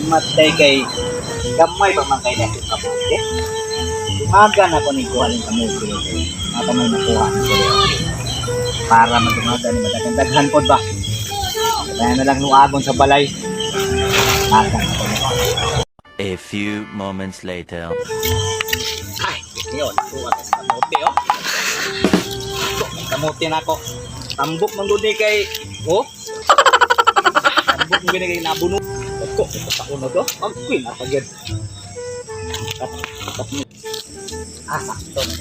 Matay kay gamay pa man kay na kamote. Dumaga na ko ni kuha ng kamote. Mga may nakuha na ko. Para madumaga ni madaghan-daghan pod ba. Kaya na lang nuagon sa balay. Aga na ko ni. A few moments later. Ay, yun, nakuha na sa kamote oh. Ako, may kamote na ako. Tambok man gud ni kay oh. Tambok man gud ni kay nabuno. Ako, ito sa uno to. Ang queen na pagid. Kap, kap ni. Ah, sakto na.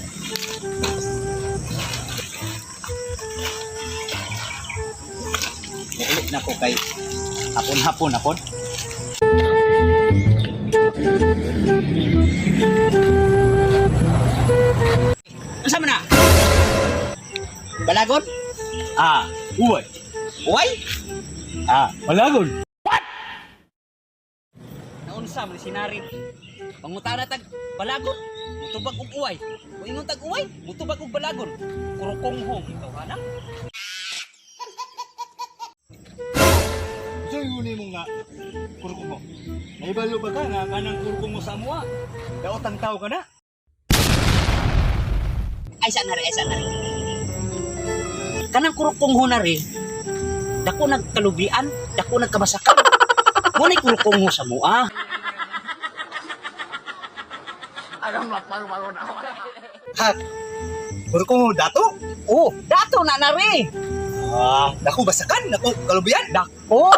Ulit na ko kay hapon-hapon hapon. Unsa man na? Balagon? Ah, uway. Uway? Ah, balagon. Naunsa man sinari. Pangutana tag balagon, mutubag og uway. Moingon tag uway, mutubag og balagon. Kurukong home ikaw ana. Unsa yun mo nga kurko mo? Naibalo ba ka nga kanang kurko mo sa amoa? Daotang tao ka na. Ay sa nari, ay sa nari. Kanang kurukong ho nari. Dako nagkalubian, dako nagkabasakan. Mo nay kurukong ho sa mua. Ha? Kurko mo dato? Oh, dato na nari. Ah, dako basakan, dako kalubian. Dako.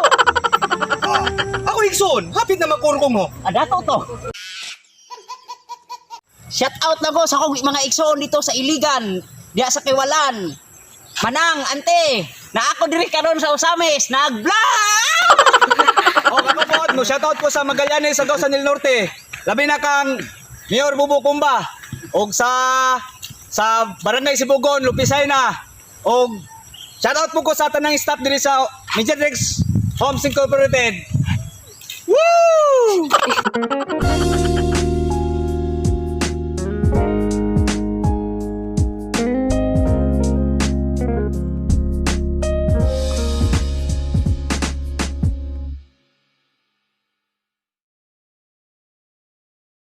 Ah, ako igsoon, hapit na makurko mo. Ah, dato to. Shout out na ko sa akong mga igsoon dito sa Iligan, diya sa Kiwalan. Manang, ante, na ako diri karon sa Osamis, nag-vlog! O kakapot mo, shoutout ko sa Magallanes sa Gawasan del Norte. Labi na kang Mayor Bubo Kumba og sa Barangay Sibugon, Lupisay na. Og shoutout po ko sa tanang staff diri sa Mediatrix Homes Incorporated. Woo!